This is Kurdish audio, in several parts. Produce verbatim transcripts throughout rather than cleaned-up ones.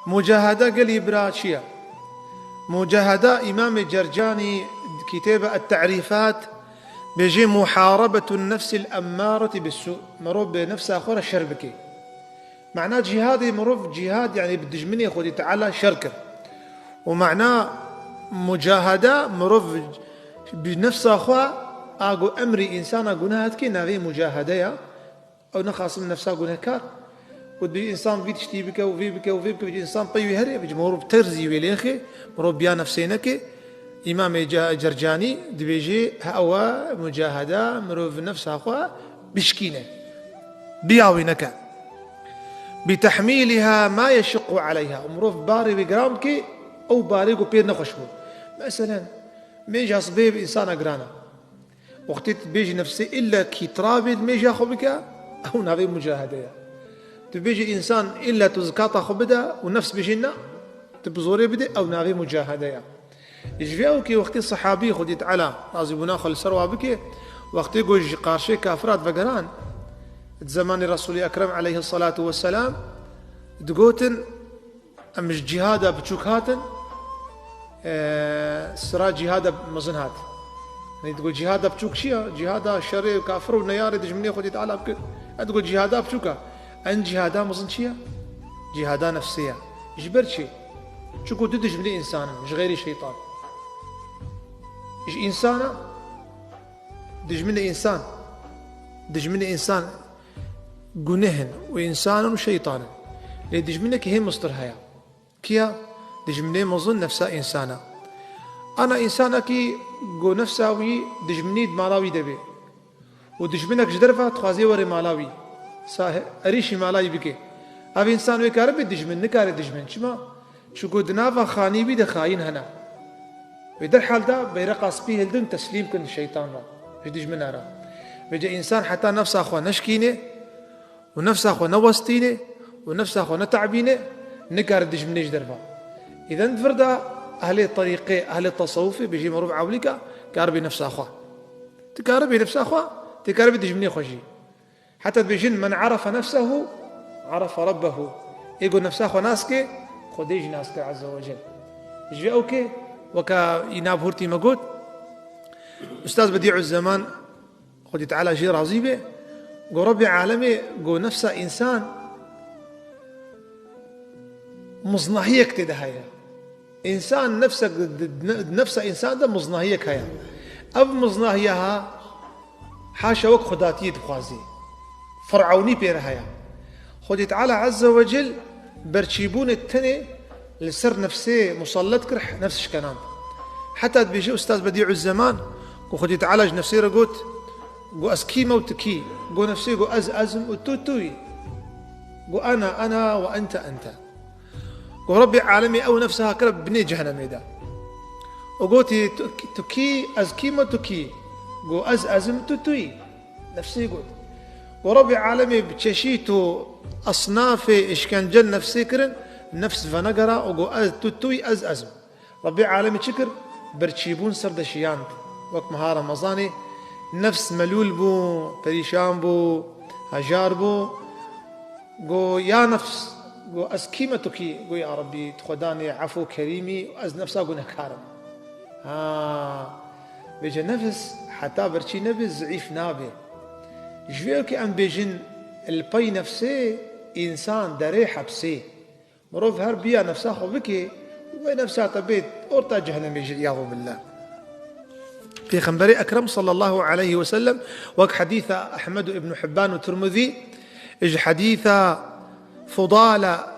Mucahede gelî bira çi ye? Mucahede Îmamê Cercanî kitêbe Et-Terîfat bêjê muharebetun nefsil emmareti bissu. Mirov bi nefsa xwe re şer bike. Mana cîhadê mirov cîhad, yanî bi dijminê Xwedê Teala şer kir. Û mana mucahede mirov bi nefsa xwe a ku emrê însana guneha dike navê mucahede ye. Ew nexasim nefsa gunehkar. Û dibê însan vî tiştî bike û vê bike û vê bike, vêca însan pey wê herê, vêca mirov terzî wê lêxê, mirov biya nefsê neke. Îmamê Ca-, Cercanî dibêje, ew e mucahede, mirov nefsa xwe bişkîne. Biya wê neke. Bi tehmîliha ma yeşiqqu aleyha. Û mirov barê wê giran bike, ew barê ku pê nexweş bû. Meselen, mêja sibê bi însana giran e. Wextê tu dibêjî nefsê ille kî tirabê di mêja xwe bike, ew navê mucahede ye. Tu dibêjî însan ille tu zikata xwe bide û nefs bêjê na, tu bi zorê bidê, ew navê mucahede ye. Ji vê ew kê wextê sehabî Xwedî Teala razîbûna xwe li ser wa bike, wextê ku ji qarşê kafira divegeran, di zemanê Resûlê Ekrem aleyhisselatu vesselam, digotin, Em ji cîhada biçûk hatin, e, sira cîhada mezin hat. Yanî digo cîhada biçûk çi ye? Cîhada şerê kafir û neyarê dijminê Xwedê Teala bike. E digo cîhada biçûk e. En cîhada mezin çi ye? Cîhada nefsê ye. Ji ber çi? Çunku du dijminê însan in, ji xeyrî şeytan. Ji însana, dijminê însan, dijminê însan, Guneh in û însan in û şeytan in. Lê dijminekî hê meztir heye. Kî ye? Dijminê mezin nefsa însan e. Ana însanekî ku nefsa wî dijminî di mala wî de bê. Û dijminek ji derve dixwaze were mala wî. Sa-, erîşî mala wî bike. Ev însan wê kare bê dijmin, nikare dijmin. Çima? Çunku di nava xanî wî de xayîn hene. Wê derhal de beyreqa spî hildin teslîm kin şeytan re, ji dijmina re. Vêca însan heta nefsa xwe neşkîne û nefsa xwe newestîne û nefsa xwe nete'bîne, nikare dijminê ji derve. Îden di vir de ehlê terîqê, ehlê tesewufê bêjî mirov ewlîka karibe nefsa xwe. Tu karibe nefsa xwe, tê karibe dijminê xwe jî. Heta dibêjin, "Men arefe nefsehu, arefe Rabbehu." Ê ku nefsa xwe nas ke, Xwedê jî nas ke Azze ve Cel. Ji vê ew ke, weka îna bi hurtî me got, Ustaz Bedî'u Zeman, Xwedî Teala jê razî be, got, Rabbê alemê, got, nefsa însan miznahiyek tê de heye. Însan nefsek, di, di, nefsa însan de miznahiyek heye. Ev miznahiya ha, haşa wek xwedatiyê dixwazê. Firewnî pê re heye. Xwedê Teala Azze ve Cel berçîbûnê tenê li ser nefsê musallet kir, nefs şikenand. Heta dibêje Ustaz Bedî'u Zeman, ku Xwedê Teala ji nefsê re got, got, "Ez kî me û tu kî?" Got nefsê, got, "Ez, ez im û tu, tu yî." Got, "Ena, ena ve ente, ente." Got, Rabbê alemê ew nefsa kire binê cehenemê de. Û gotî, "Tu, tu kî, ez kî me, tu kî?" Got, "Ez, ez im, tu, tu yî." Nefsê got. Got, Rabbê alemê bi çeşît û esnafê îşkence nefsê kirin, nefs venegera û got, "Ez, tu, tu yî, ez, ez im." Rabbê alemê çi kir? Birçîbûn ser de şiyand. Wek meha Remezanê nefs melûl bû, perîşan bû, hejar bû. Go, ya nefs, go, ez kî me tu kî? Go, ya Rabbî, tu xwedanê efû kerîmî, ez nefsa gunehkar im. Ha, vêce nefs heta birçî nebe, zeîf nabe. Ji vê yekê em bêjin, li pey nefsê însan derê hepsê. Mirov her biya nefsa xwe bike, wê nefsa te bê orta cehenemê jî, îyazû billah. Pêxemberê Ekrem sallallahu aleyhi ve sellem wek hedîsa Ehmed û Ibn Hibban û Tirmizî, ji hedîsa Fudala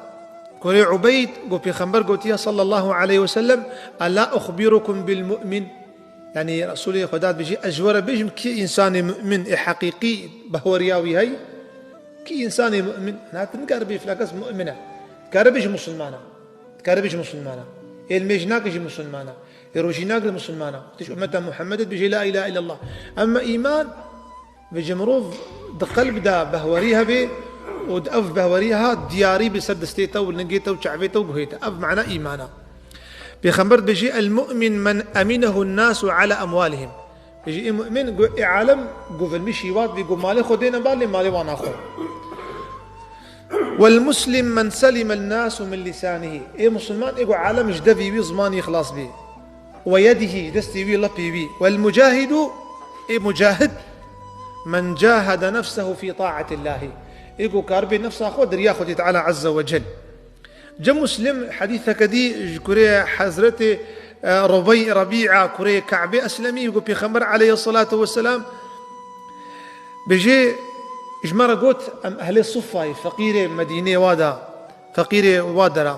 kurê Ubeyd, got Pêxember gotiye sallallahu aleyhi ve sellem, "Ela uxbirukum bil mu'min?" Yanî Resûlê Xweda dibêjî, "Ez ji we re bêjim kî însanê mu'min ê heqîqî behweriya wî heye? Kî însanê mu'min?" Na tu nikare bê filan kes mu'min e. Dikare bêjî musulman e. Dikare bêjî musulman e. Ê li mêj nake jî musulman e. Ê rojî nagre musulman e. Tu ji ummeta Muhammedê dibêjî la ilahe illallah. Ema îman, vêce mirov di qelb de behwerî hebe û di ev behwerî ha diyarî bi ser destê te û lingê te û çavê te û guhê te. Ev mana îman e. Pêxember dibêjî, "El mu'min men eminehu nasu ala emwalihim." Bêjî, ê mu'min, got, ê alem, got, vilmişî wat bî, got, malê xwe dêne ba, lê malê wan naxwe. والمسلم من سلم الناس من لسانه. Ê musulman, ê ku alem ji devî wî, zimanî xilas bî. ويده, ji destê wî, lepê wî. والمجاهد, ê mucahid, من جاهد نفسه في طاعة الله. Ê ku karibê nefsa xwe di riya Xwedê Teala Azze ve Cel. Cem Muslim hedîseke dî ji kurê Hezretê, e, Rubey-, Rebî'a kurê Ka'bê Eslemî, ku Pêxember aleyhissalatu vesselam bêjê, ji me re got, em ehlê Suffayê, feqîrê Medînê wa da, feqîrê wa dera.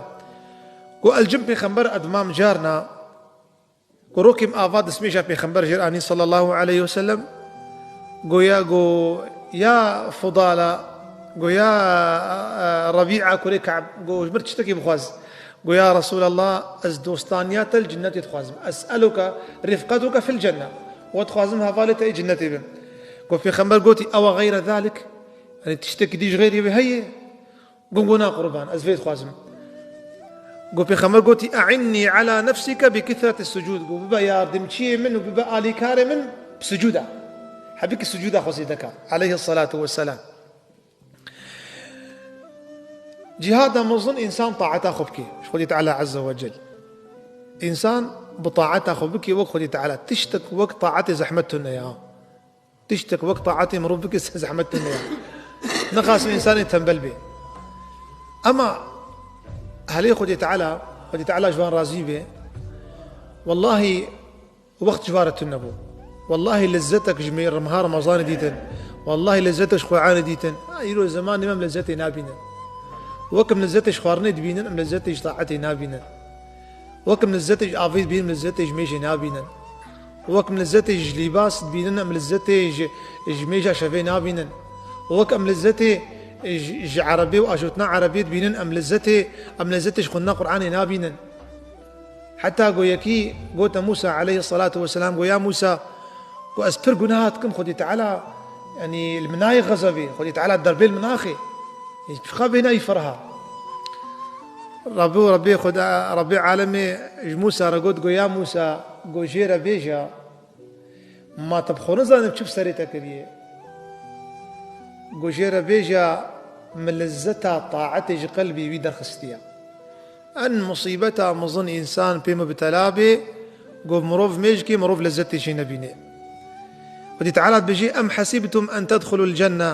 Ku el cim Pêxember edmam carna, ku rokê min ava destmêja Pêxember jêr anî sallallahu aleyhi ve sellem, goya go, ya Fudala, go ya, e, Rebî'a kurê Ka'b, go ji mir tiştekî bixwaz. Go ya Resûlallah, ez dostaniya te li cinnetê dixwazim. Es'eluke rifqetuke fil cenne. We dixwazim hevalê te ê cinnetê bim. Go Pêxember gotî, ewe xeyre zalik? Yanî tiştekî dî ji xêrê wê heye? Got, got, na qurban, ez vê dixwazim. Got, Pêxember gotî, "E'innî ala nefsike bi kithretî sucûd." Got, "Bibe yardimçiyê min û bibe alîkarê min bi sucûda." Hebikî sucûda xwe zêde ka, aleyhissalatu vesselam. Cihada mezin însan taeta xwe bike, ji Xwedê Teala Azze ve Cel. Însan bi taeta xwe bike wek Xwedê Teala. Tiştek wek taetê zehmet tune ya. Tiştek wek taetê mirov bike zehmet tune ya. Nexasim însanê tembel bê. Ema helê Xwedê Teala, Xwedê Teala ji wan razî be, wellahî wext ji wan re tune bû. Wellahî lezzetek ji me-, meha Remezanê dîtin. Wellahî lezzetek ji Qur'anê dîtin. Ha, îro zemanê me em lezzetê nabînin. Wek em lezzetê ji xwarinê dibînin, em lezzetê ji taetê nabînin. Wek em lezzetê ji avê dibînin, em lezzetê ji mêjê nabînin. Wek em lezzetê ji lîbas dibînin, em lezzetê ji, ji mêja şevê nabînin. Wek em lezzetê ji, ji erebê û ajotina erebê dibînin, em lezzetê, em lezzetê ji xwendina Qur'anê nabînin. Heta go yekî gote Mûsa aleyhissalatu vesselam, go, "Ya Mûsa, go ez pir gunaha dikim, Xwedê Teala, yanî li min nayê xezebê, Xwedê Teala derbê li min naxê. Yanî çiqa bêhna wî ferha." Rabbî û Rabbê Xweda, Rabbê alemê ji Mûsa re got, go, "Ya Mûsa, go jê re bêje, ma te bi xwe nizanî çi bi serê te kiriye? Go jê re bêje, min lezzeta taetê ji qelbê wî derxistiye." En musîbeta mezin însan pê mubtela bê, go mirov mêj ke, mirov lezzetê jê nebîne. Xwedî Teala dibêje, "Em hesîbtum en tedxulul cenne."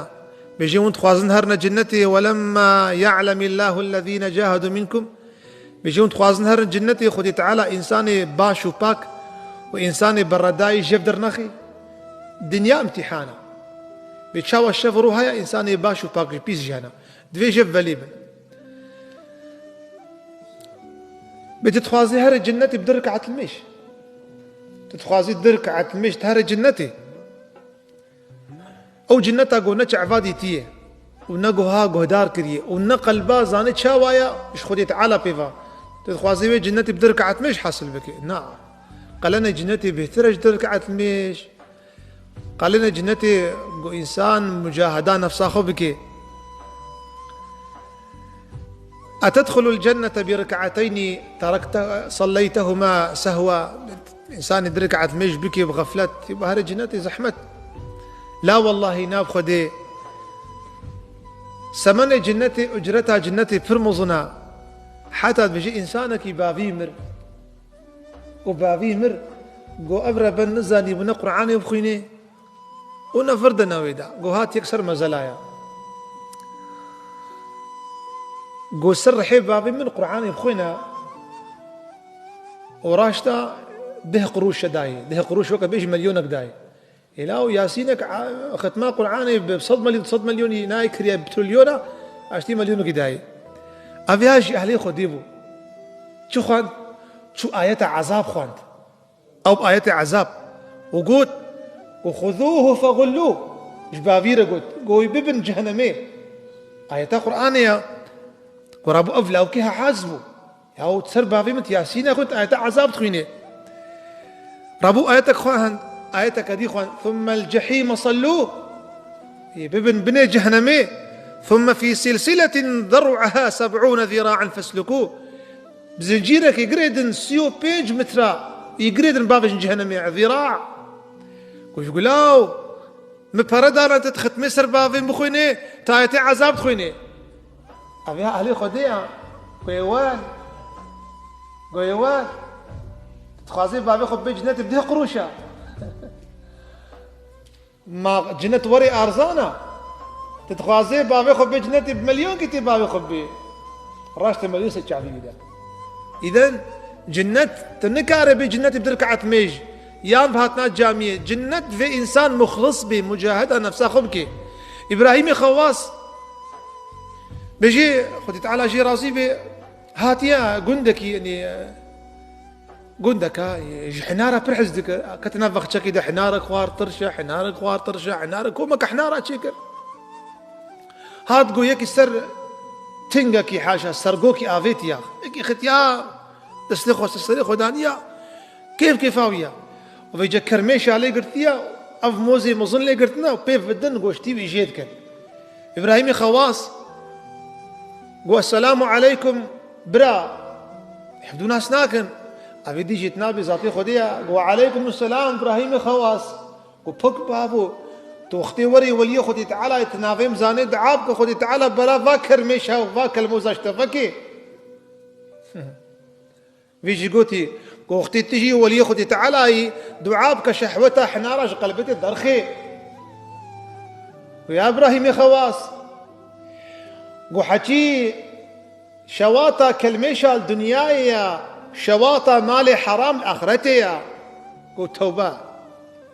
Bêje, hûn dixwazin herine cinnetê, "Welemma ya'lemillahul lezîne cahedû minkum." Bêje, hûn dixwazin herin cinnetê, Xwedî Teala însanê baş û pak û însanê beredayî jev dernexê. Dinya îmtîhan e. Bê çawa şev û rû heye, însanê baş û pak jî pîs jî hene. Divê jev velê bin. Bê tu dixwazî herî cinnetê bi du rikaet limêj. Tu dixwazî du rikaet limêj tu herî cinnetê. Ew cinneta ku ne çava dîtiye û ne guha guhdar kiriye û ne qelba zane çawa ye ji Xwedê Teala pê ve. Tu dixwazî wê cinnetê bi du rikaet limêj hasil bike. Na. Qelene cinnetê bêhtir e ji du rikaet limêj. Qelene cinnetê ku însan mucaheda nefsa xwe bike. Etedxulul cennete bi rikaeteyni terekte, salleytehuma sehwa. Însanê du rikaet limêj bike bi xeflet, bi herê cinnetê zehmet. La wellahî na bi Xwedê. Semenê cinnetê, ucreta cinnetê pir mezin e. Heta dibêje însanekî bavî mir. Û bavî mir, go ev reben nizanî bû ne Qur'anê bixwînê û ne vir de ne wê de. Go hat yek ser mezelaya. Go ser rihê bavê min Qur'anê bixwîne û raşta deh qirûşe dayê. Deh qirûş weke bêj milyonek dayê. Êla û Yasînek, a, xetma Qur'anê bi sed milyon, sed milyonî nayê kiriye, bi trilyona, aştî milyonekî dayê. Ev ya jî ehlê Xwedê bû. Çi xwend? Çû ayeta ezab xwend. Ew ayetê ezab. Û got, û xuzûhu fexullû. Ji bavî re got, go wî bibin cehenemê. Ayeta Qur'anê ya. Go rabû ev lawkê heaz bû. Ya û ser bavê min Yasîne xwend, ayeta ezab dixwînê. Rabû ayetek xwend, ayeteke dî xwend, "Thummel cehîme sellû." Ê bibin binê cehenemê. "Thumme fî silsiletin der'uha seb'ûne zîra'en feslukû." Bi zincîrekê girêdin sî û pênc metre. Yê girêdin bavêjin cehenemê, zîra. Ku ji gulaw, min pere dana te, tu xetmê ser bavê min bixwînê, tu ayetê ezab dixwînê. Ev ya ehlê Xwedê ya. Goyê wer. Goyê wer. Dixwazê bavê xwe bê cinetê bi deh qurûşa. Ma cinet werê arzana. Tu dixwazê bavê xwe bê cinetê bi milyonkî tê bavê xwe bê. Raşte milyon se çavî wî de. Îden cinnet, tu nikare bê cinetê bi du rekaet mêj. Yan bi hatina camiyê. Cinnet vê însan muxlis bê, mucaheda nefsa xwe bike. Îbrahîmê Xewas bêjê, Xwedê Teala jê razî bê, hatiye gundekî, yanî, gundeka, ji hinara pir hez dike. Kete nav vexçekê de hinarek xwar tirş e, hinarek xwar tirş e, hinarek komeke hinara çêkir. Hat go yekî ser tingekî haşa, sergokî avêtiya. Yekî xitiya destê xwe ser serê xwe daniya. Kêf kêfa wî ya. Û vêce kermêşa lê girtiya, ev mozê mezin lê girtine û pê vidin goştî wî jê dikin. Îbrahîmê Xewas go, "Esselamu aleykum, bira." Hevdû nas nakin. Evê dî jê tinabê zatê Xwedê ya. Go, "Aleykum selam, Îbrahîmê Xewas." Go, "Pik bavo. Tu wextê werê weliyê Xwedê Teala yê, tu navê min zanê, dua bike Xwedê Teala bera va kermêşa û va kelmoza ji te vekê." Vî jî gotî, "Go wextê tu jî weliyê Xwedê Teala yî, dua bike şehweta hinara ji qelbê te derxê." Go, "Ya Îbrahîmê Xewas." Go, "Heçî şewata kelmêşa li dinyayê ya, şewata malê heram li axretê ya." Go, "Tewbe."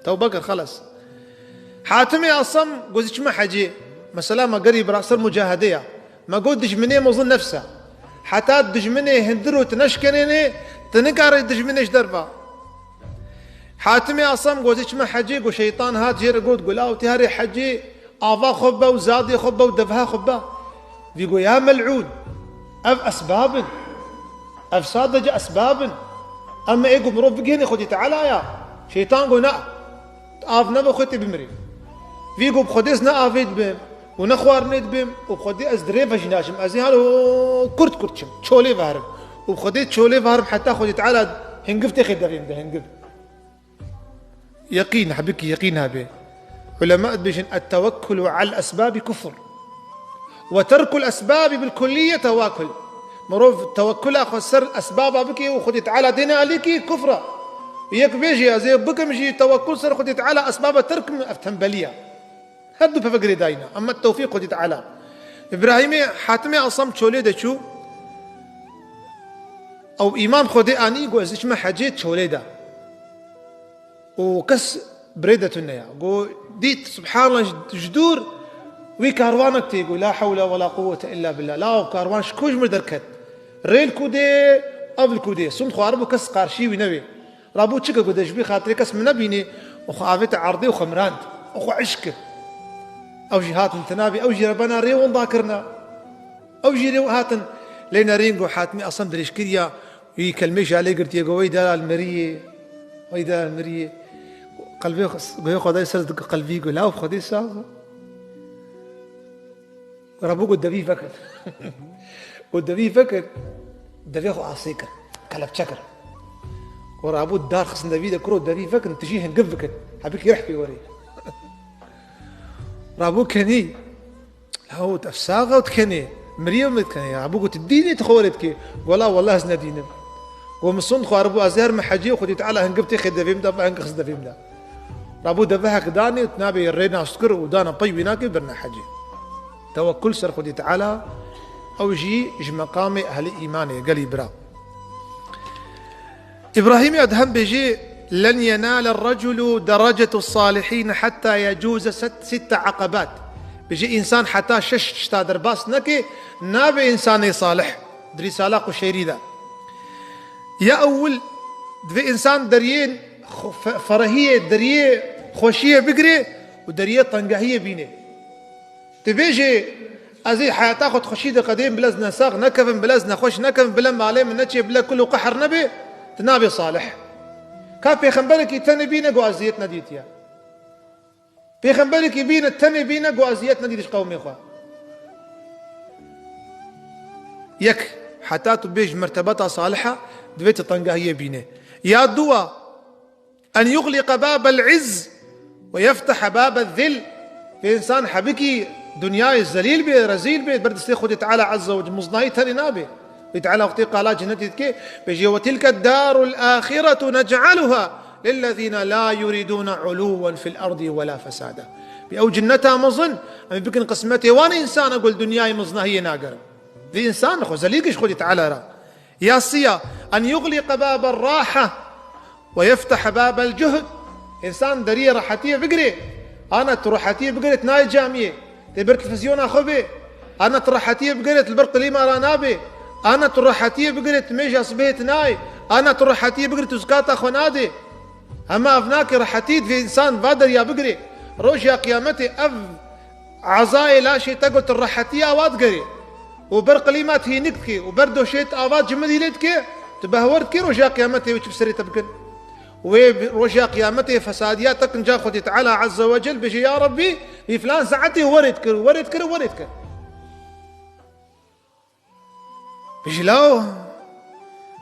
Tewbe kir, xelas. Hatimê Asam go, "Zî çime hecê." Mesela me gerî bira ser mucahede ya. Me got, "Dijminê mezin nefs e. Heta dijminê hindir û tu neşkenênê, tu nikarî dijminê ji derva." Hatimê Asam go, "Zî çime hecê." Go, şeytan hat jê re got, "Gula û tê herê hecê, ava xwe be û zadê xwe be û devha xwe be." Vî go, "Ya mel'ûn, ev esbab in. Ev sadece esbab in. Em ê ku mirov bigihînê Xwedê Teala ya." Şeytan go, "Na, av nebe xwe tê bimirê." Vî go, "Bi Xwedê ez ne avê dibim û ne xwarinê dibim û bi Xwedê ez di rê ve jî naçim. Ez ê halo kurt kurt çim, çolê veherim. Û bi Xwedê çolê veherim heta Xwedê Teala hingiv têxê devê min de, hingiv." Yeqîn, hebikî yeqîn hebe. Ulema dibêjin, "Et-tevekkulu alel esbabi kufr. Ve terkul esbabi bil kulliyye tevakul." Mirov tewekkula xwe ser esbaba bike û Xwedê Teala dêne alîkî kufra. Yek bêjî, "Ez ê bikim jî tewekkul ser Xwedê Teala, esbaba terk kim," ev tembeliya. Her du peve girêdayî ne. Ema tewfîq Xwedê Teala. Îbrahîmê Hatimê Asam çolê de çû. Ew îman Xwedê anî, got, "Ez diçime hecê çolê de." Û kes birê de tune ya. Go dît, subhanallah, ji, ji dûr wî karwanek tê. Go, "La hewle we la quwwete illa billah." La karwan ji ku ji mir derket. Rê li ku dê, ev li ku dê. Sund xwaribû kes qarşî wî nebê. Rabû çi ke go de ji bî xatirê kes min nebînê. Û xwe avête erdê û xwe mirand. Û xwe eşk kir. Ew jî hatin tinavê, ew jî rebena rê winda kirina. Ew jî rê hatin. Lê nerîn go Hatimê Asam dirêj kiriya. Wî kelmê ji alê girtiye, go, "Wey delal miriyê, wey delal miriyê." Qelbê xwe, goyê xwe dayê ser qelbî, go, "Law Xwedê sax." Rabû go, "Devî vekir." Go, "Devî vekir." Devê xwe asê kir, kelepçe kir. Go, Rabû dar xistin devî de, kuro, "Devî vekin, tu jî hingiv bikin. Hebikî rih pê werê." Rabû kenî. Law, ev sax e û dikenê. Mirî ew me dikenê ya. Bû got, "Dînê tu xwe werê dikê." Go, "La, wellah ez nedînim." Go, "Min sund xwaribû, ez ê herim hecê û Xwedê Teala hingiv têxê devê min de, va hingiv xist devê min de." Rabû devehek danê û nabê rê nas kir û dana pey wî nakê birine hecê. Tewekkul ser Xwedê Teala, ew jî ji meqamê ehlê îmanê, gelî bira. Îbrahîmê Edhem bêjê, "Len yenale reculu derecetu salihîn heta yecuze set-, sitte akabat." Bêjê, însan heta şeş tişta derbas neke, nabe însanê salih. Di Rîsala Quşeyrî de. Ya ewil, divê însan deriyê xwe-, fe-, ferehiyê, deriyê xweşiyê bigire û deriyê tengehiyê bîne. Dibêjê, "Ez ê heyata xwe di xweşî de qedêm, bila ez nesax nekevim, bila ez nexweş nekevim, bila malê min neçê, bila kul û qehr nebe", tu nabê salih. Ka pêxemberekî tenê bîne, go eziyet nedîtiye. Pêxemberekî bîne, tenê bîne, go eziyet nedît ji qewmê xwe. Yek, heta tu bêj mertebeta saliha, divê tu tengahiyê bîne. Ya dua, "En yuxliqa babel izz ve yeftaha babel zil." Vê însan hebikî Dinyayê zelîl bê, rezîl bê, ber destê Xwedê Teala Azze ve Celle, miznayî tenê nabe. Xwedê Teala wextê qala cennetê dike, bêje, "Ve tilke darul ahiretu nec'aluha lillezîne la yuridûne ulûven fil erdî ve la fesâda." Bi ew cenneta mezin, em ê bikin qismetê wan însana ku li dinyayê miznahiyê nagerin. Vê însan xwe zelîl kir ji Xwedê Teala re. Ya siya, en yuxlîqe baber rahe ve yeftehe babel cuhd. Însan deriyê rehetiyê bigirê. Ana tu rehetiyê bigirê, tu nayê camiyê. Tê ber televîzyona xwe bê. Ana tu rehetiyê bigirê, tu li ber klîma re nabê. Ana tu rehetiyê bigirê, tu mêja sibehê tu nayê. Ana tu rehetiyê bigirê, tu zikata xwe nadê. Hema ev nake rehetî divê însan va deriya bigirê. Roja qiyametê ev ezayê laşê te got rehetiya wa digerê û ber qilîma te hînik dikê û ber doşê te ava cimidî lê dikê, tu behwer dikê roja qiyametê wê çi bi serê te bikin? Wê bi-, roja qiyametê fesadiya te kinca Xwedê Teala Azze ve Cel bêje, "Ya Rebbî, vî filan saetê werê dikir, werê dikir, werê dikir." Bêje, "Law,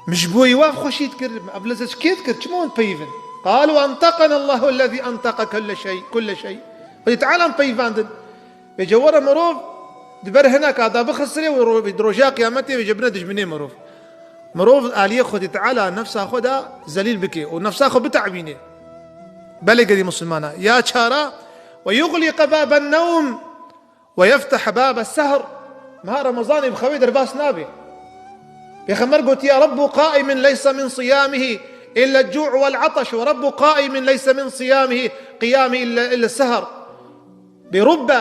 min ji bo wî wa xweşî dikir, min ev lezet ji kê dikir, çima hûn peyivin?" Qalu enteqena Allahu ellezî enteqa kulle şey, kulle şey. Xwedê Teala min peyivandin. Bêje, were mirov di ber hineka de bixisirê û ro-, di roja qiyametê bêje bine dijminê mirov. Mirov aliyê Xwedê Teala nefsa xwe de zelîl bike û nefsa xwe bitewîne. Belê gelî Musulmana. Ya çara, "Ve yuxlîqe baben newm." "Ve yeftehe babe sehr." Meha Remezanê bi xewê derbas nabe. Pêxember gotiye, "Rabbu qaimin leyse min siyamihi illa cû vel ataş ve Rabbu qaimin leyse min siyamihi qiyami illa, illa sehr." Bi rubbe,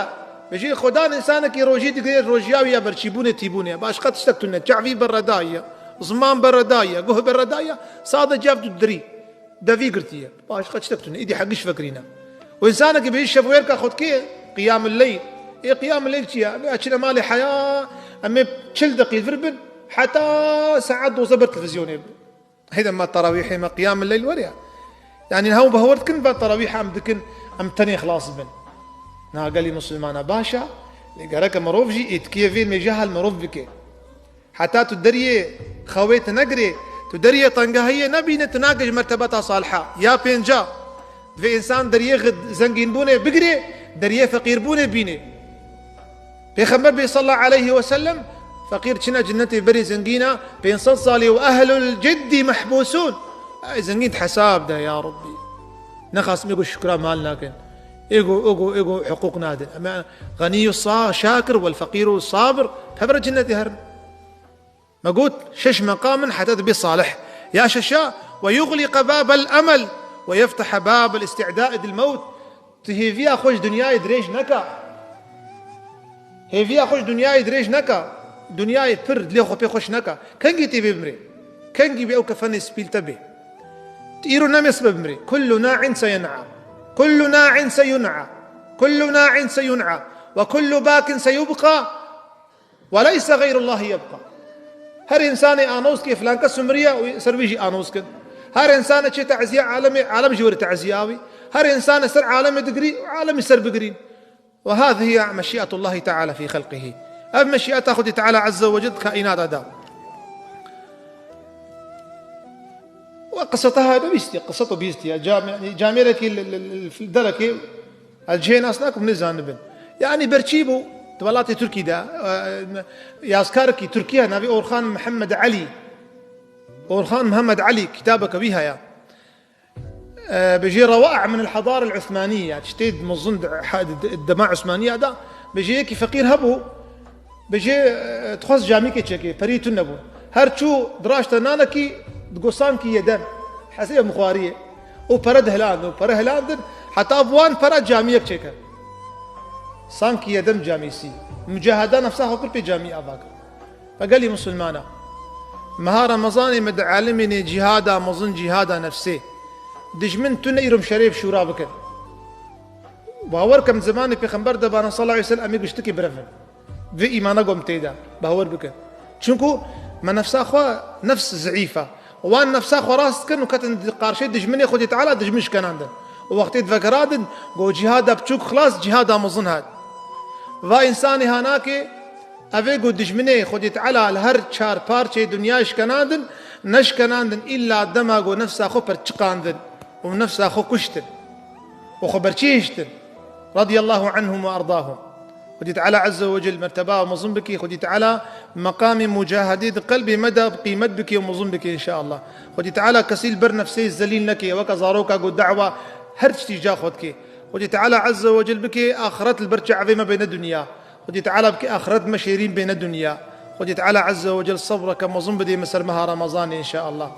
bêjî Xudan însanekî rojî digire, rojiya wî ya berçîbûnê tîbûnê. Başqa tiştek tune. Çavî berredaye, ziman berredaye, guh berredaye, sade cav tu dirî. Devî girtiye. Başqa tiştek tune. Îdî heqî ji fikirîne. Û însanekî bêjî şevwêrka xwe dikê, qiyamul leyl. Ê qiyamul leyl çi ye? Em ê çine malê heya, em ê çil deqî vir bin, heta saet dozdeh ber televîzyonê bin. Heyde ma terawîhê me qiyamul leyl were ya. Yanî hew behwer dikin, va terawîh em dikin, em tenê xilas bin. Na gelî Musulmana baş e, lê gereke mirov jî êtkiyê vê mêje hal mirov bike. Heta tu deriyê xewê tu negirê, tu deriyê tengahiyê nebîne, tu nake ji mertebeta saliha. Ya pênca, divê însan deriyê xid-, zengînbûnê bigirê, deriyê feqîrbûnê bîne. Pêxember bê sallallahu aleyhi ve sellem, feqîr çine cinnetê berê zengîna, pênc sed salî û ehlul ciddî mehbûsûn. Ey zengîn di hesab de ya Rabbî. Nexasim êgo şukra mal nakin. Êgo, êgo, êgo hiqûq nadin. Ema ganiyu sa-, şakir wel feqîru sabir. Tevre cinnetê herin. Me got, şeş meqam in heta dibê salih. Ya şeşa, "Ve yuxlîqe babel emel ve yeftehe babel îstîdâ lil mewt." Tu hêviya xwe ji dinyayê dirêj neke. Hêviya xwe ji dinyayê dirêj neke. Dinyayê pir dilê xwe pê xweş neke. Kengî tê bê bimrê? Kengî bê ew kefenê spî li te bê? Tu îro nemê sibe bimrê. Kullu na'in seyen'a. Kullu na'in seyun'a. Kullu na'in seyun'a. Ve kullu bakin seyubqa. Ve leyse gayrullahi yebqa. Her însanê anoz ke filan kes miriye û ser wî jî anoz kin. Her însanê çê teziya alemê, alem jî were teziya wî. Her însanê ser alemê digirî û alemî ser bigirîn. Ve hâzihi meşî'etullahî teala fî xelqihî. Ev meşî'eta Xwedê Teala Azze ve Celle kaînata da. Ve qiseta ha bihîstiye, qiseta bihîstiye. Cam-, yanî camêrekî li, li, li, li derekê, ez cihê nas nakim, nêzanibin. Yanî berçî bû, di welatê Tirkî de, e, yazkarekî Tirkiye, navê Orxan Mihemed Elî. Orxan Mihemed Elî, kitabeke wî heye. E, bêjê Rewa'a min el-Hadara el-Usmaniye, tiştê mezin di, ha, di, di dema Usmaniye de, bêjê yekî feqîr hebû, bêjê, e, dixwest camîkê çêkê, perî tune bû. Her çû diraşte nanekî, digot sankî yedem, hesê mixwariyê. Û pere dihilandin, û pere hilandin, heta bi wan pera camiyek çêkir. Sankî yedem camîsî. Mucaheda nefsa xwe kir pê camî ava kir. Ve gelî Musulmana. Meha Remezanê me di alimê nê cîhada mezin, cîhada nefsê. Dijmin tune îro em şerê bi şûra bikin. Bawer ke em zimanê Pêxember de bana sallallahu aleyhi ve sellem, em ê giştikê birevin. Vê îmana gom tê de. Bawer bikin. Çunku me nefsa xwe, nefs zeîf e. Wan nefsa xwe rast dikin û ketin di qarşê dijminê Xwedê Teala dijmin şikenandin. Û wextê divegerandin, go cîhada biçûk xilas, cîhada mezin hat. Va însanê hanakê, ev ê go dijminê Xwedê Teala li her çar parçeyê dinyayê şikenandin, neşikenandin îlla dema go nefsa xwe perçiqandin û nefsa xwe kuştin û xwe berçî hiştin. Radiyallahu anhum ve ardahum. Xwedî Teala Azze ve Cel merteba mezin bike, Xwedî Teala meqamê mucahedê di qelbê me de bi qîmet bike û mezin bike înşeallah. Xwedî Teala kesî li ber nefsê zelîl neke, weke zaroka got da'wa her tiştî ca xwe dike. Xwedî Teala Azze ve Cel bike axiret li ber çavê me bêne dinya. Xwedî Teala bike axiret me şêrîn bêne dinya. Xwedî Teala Azze ve Cel sebreke mezin bidê me ser meha Remezanê înşeallah.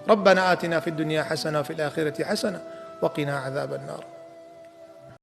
ربنا آتنا في الدنيا حسنة وفي الآخرة حسنة وقنا عذاب النار.